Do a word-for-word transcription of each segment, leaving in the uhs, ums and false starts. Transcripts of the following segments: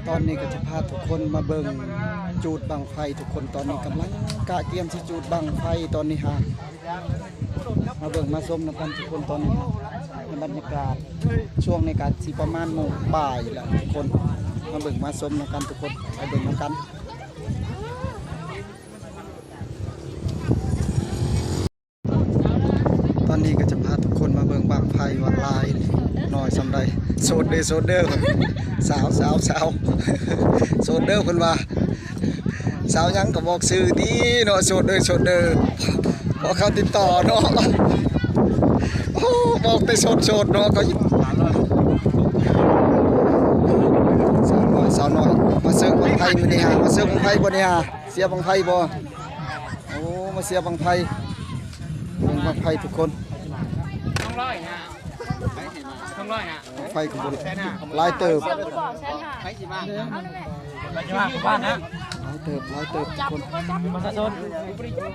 ตอนนี้ก็จะพาทุกคนมาเบิ่งจูดบั้งไฟ ทุกคนตอนนี้กำลังกะเกียมสิจูดบั้งไฟตอนนี้ฮะ มาเบิ่งมาชมนำกันทุกคนตอนนี้ฮะ ในบรรยากาศช่วงในการสิประมาณโมงบ่ายแล้วทุกคน มาเบิ่งมาชมนำกันทุกคน ไปเบิ่งนำกัน ตอนนี้ก็จะพาทุกคนมาเบิ่งบั้งไฟว่าหลายน้อยส่ำใด โสดเด้อ โสดเด้อ สาว สาว สาว โสดเด้อเพิ่นว่า สาวหยังก็บอกชื่อติเนาะ โสดเด้อ โสดเด้อ เพราะเขาติดต่อเนาะ โอ้ บอกแต่โสดๆเนาะ ก็ สาวน้อย สาวน้อย มาเซิงบั้งไฟมื้อนี้ฮะ มาเซิงบั้งไฟบ่นี่ฮะ เสียบั้งไฟบ่ โอ้ มาเสียบั้งไฟ เบิ่งบั้งไฟทุกคน สองร้อยฮะ สองร้อยฮะ บั้งไฟขบวนหลายเติบ บ้านนะ หลายเติบ หลายเติบทุกคน ประชาชน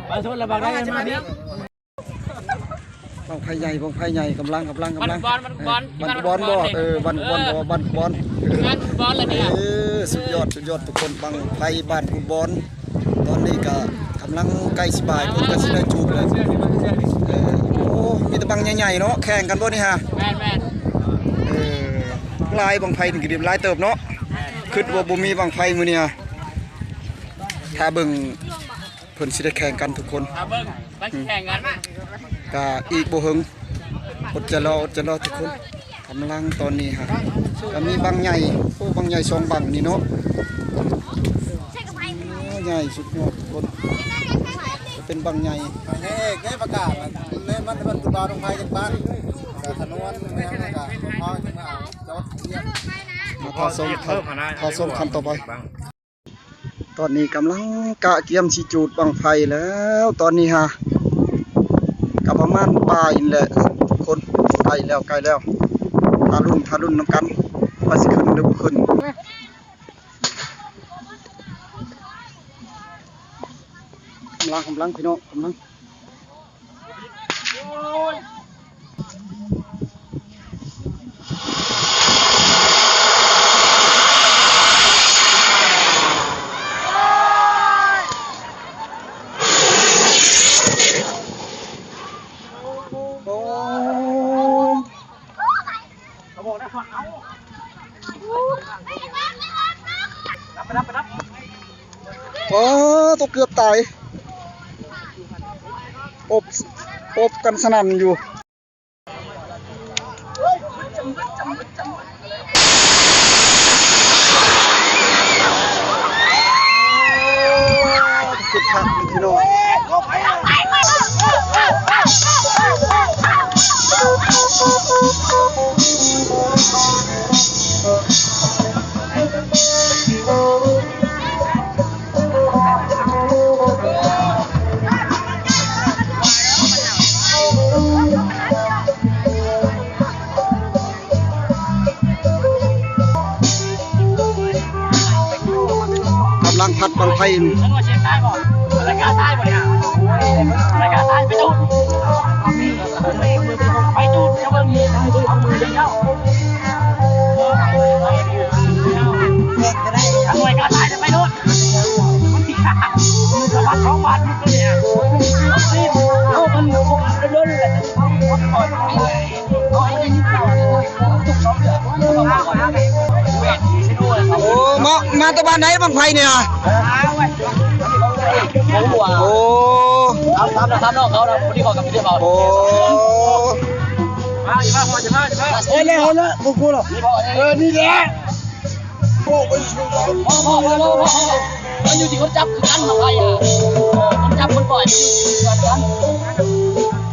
ประชาชนระวังได้มานี่ บั้งไฟใหญ่ บั้งไฟใหญ่ กำลัง กำลัง กำลัง บ้านบอล บ้านบอล เออ บ้านบอล บ้านบอลบ่ บ้านบอล บ้านบอลเลยเนี่ย เออ สุดยอด สุดยอดทุกคน บั้งไฟบ้านคุณบอล ตอนนี้ก็กำลังใกล้สิบ่าย เพิ่นก็สิได้จูดแล้ว เออ โอ้ มีแต่บั้งใหญ่ๆเนาะ แข่งกันบ่นี่ฮะ แม่นๆ เออ หลายบั้งไฟนี่ก็ดีหลายเติบเนาะ คิดว่าบ่มีบั้งไฟมื้อนี้ฮะ ถ้าเบิ่ง เพิ่นสิได้แข่งกันทุกคน เอาเบิ่ง มันสิแข่งกัน ก็อีกบ่เฮิง อดใจรอ อดใจรอทุกคน กำลังตอนนี้ฮะ ก็มีบั้งใหญ่ โอ้ บั้งใหญ่สองบั้งนี่เนาะ โอ้ ใหญ่สุดยอดทุกคน เป็นบั้งใหญ่ นายเอกได้ประกาศมัน มัน มัน มันตุลาลงไฟจากบ้าน แต่ถนนแม่งก็พอจะมาเอาจอดเยี่ยม มาทาส้ม เพิ่มมานะ ทาส้มคันต่อไป ตอนนี้กำลังกะเกียมสิจูดบั้งไฟแล้ว ตอนนี้ฮะ ก็ประมาณบ่ายนี่แหละ คนใกล้แล้ว ใกล้แล้ว ทารุ่น ทารุ่นนำกัน ว่าสิขึ้นหรือบ่ขึ้น กำลัง กำลัง พี่น้อง กำลัง โอ้ย โอ้ ตัวเกือบตาย อบ อบกันสนั่นอยู่ คึกคักพี่น้อง กำลังพัดบั้งไฟ โอ้ มา มาแต่บ้านไหนบั้งไฟเนี่ย โอ้ เอาตามนะ ตามน้องเขานะ คนที่เขากับพี่เขา โอ้ มา อย่ามา อย่ามา อย่ามา เอ้ย แล้ว แล้ว กู กูเหรอ เออ นี่แหละ โอ้ ไป พ่อ พ่อ พ่อ พ่อ พ่อ มันอยู่ที่คนจับคือกันมาไปอ่ะ คนจับคนปล่อยมันอยู่ที่คนจับกัน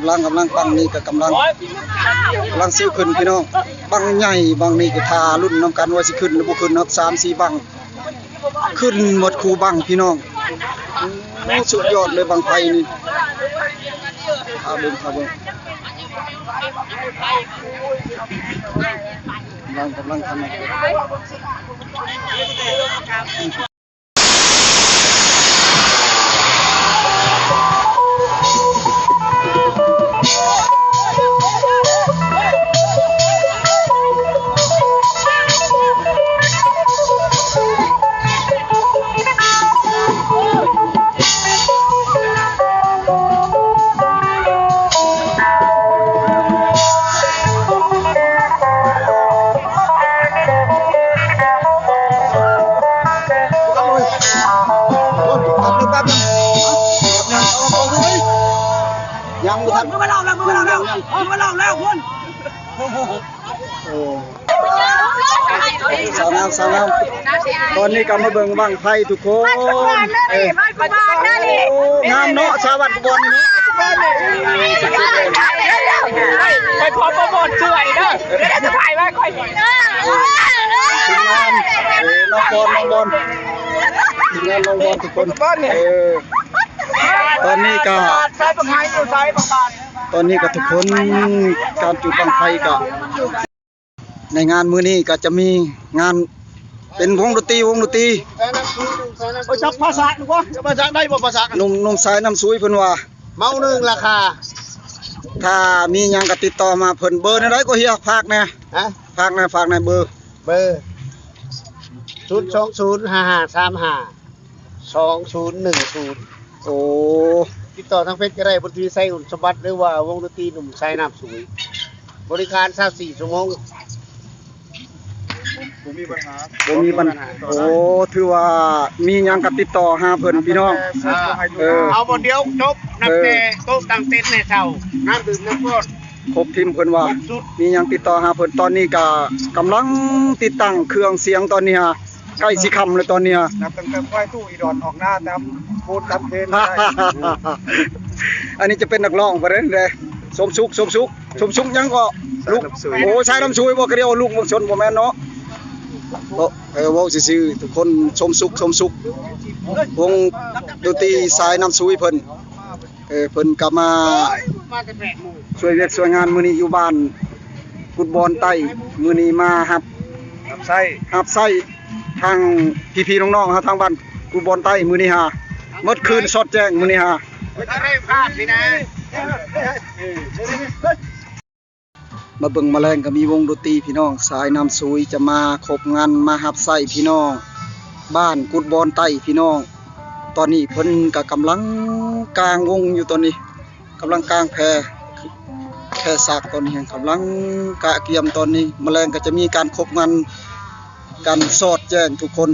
กำลัง กำลัง บั้งนี้ก็กำลัง กำลังสิขึ้นพี่น้อง บั้งใหญ่บั้งนี้ก็ท่าลุ้นนำกันว่าสิขึ้นหรือบ่ขึ้นครับ สามสี่บั้ง ขึ้นหมดคู่บั้งพี่น้อง โอ้ สุดยอดเลยบั้งไฟนี่ พาเบิ่ง พาเบิ่ง กำลัง กำลังทำ ยังบ่ทัน มือมาเล่าแล้ว มือมาเล่าแล้ว มือมาเล่าแล้วคุณ โอ้ สาวงาม สาวงาม ตอนนี้ก็มาเบิ่งบั้งไฟทุกคน เออ โอ้ งามเนาะ สาวบ้านกุบอนนี่เนาะ ไปขอโปรโมทเสื้ออีกเด้อ เดี๋ยวจะถ่ายไว้ค่อย ทีมงาน เออ น้องบอล น้องบอล ทีมงานน้องบอลทุกคน เออ ตอนนี้ก็ ใส่บักไฮอยู่ ใส่บักบาท ตอนนี้ก็ทุกคน การจุดบั้งไฟก็ ในงานมื้อนี้ก็จะมีงานเป็นวงดนตรี วงดนตรี โอ้ย จับภาษาดูวะ จับภาษาได้บ่ ภาษา หนุ่ม หนุ่มสายน้ำซุยเพิ่นว่า เมาหนึ่งราคา ถ้ามีหยังก็ติดต่อมาเพิ่น เบอร์แนวใดก็เฮีย ฝากแหน่ ฮะ ฝากแหน่ ฝากแหน่ เบอร์ เบอร์ ศูนย์สองศูนย์ ห้าห้าสามห้า สองศูนย์หนึ่งศูนย์ โอ้ ติดต่อทางเฟซก็ได้ บุญทวี ไซอุ่นสมบัติ หรือว่าวงดนตรีหนุ่มสายน้ำซุย บริการซาวสี่ชั่วโมง บ่มีปัญหา บ่มีปัญหา โอ้ ถือว่ามีหยังก็ติดต่อหาเพิ่นพี่น้อง อ่า เออ เอาบ่เดียวจบ นับแต่โต๊ะตั้งเต็นท์ให้เช่า น้ำดื่มน้ำก้อน ครบทีมเพิ่นว่า ครบชุด มีหยังติดต่อหาเพิ่น ตอนนี้ก็กำลังติดตั้งเครื่องเสียงตอนนี้ฮะ ใกล้สิค่ำแล้วตอนนี้ฮะ นับตั้งแต่ควายตู้อีดอนออกหน้าตามโพดตามเพลนได้ อันนี้จะเป็นนักร้องบ่ได้เด้ สมสุข สมสุข สมสุขหยังก็ ลูก สายน้ำซุย โอ้ สายน้ำซุยบ่ ก็เรียกว่าลูกเมืองชนบ่แม่นเนาะ โอ้ เออ เว้าซื่อๆ ทุกคน สมสุข สมสุข วงดนตรีสายน้ำซุยเพิ่น เออ เพิ่นก็มา มาแต่แปดโมง ช่วยเวียกช่วยงานมื้อนี้อยู่บ้านกุดบอนใต้ มื้อนี้มารับ รับใช้ รับใช้ทางพี่ๆน้องๆเฮาทางบ้านกุดบอนใต้ มื้อนี้ฮะ หมดคืนสอดแจ้งมื้อนี้ฮะ ไม่ได้พลาดนี่นะ มาเบิ่งมาแลงก็มีวงดนตรีพี่น้อง สายน้ำซุยจะมาครบงานมารับใช้พี่น้อง บ้านกุดบอนใต้พี่น้อง ตอนนี้เพิ่นก็กำลังกางวงอยู่ตอนนี้ กำลังกางแพ แพสากตอนนี้กำลังกะเกียมตอนนี้ มาแลงก็จะมีการครบงานกันสอดแจ้งทุกคน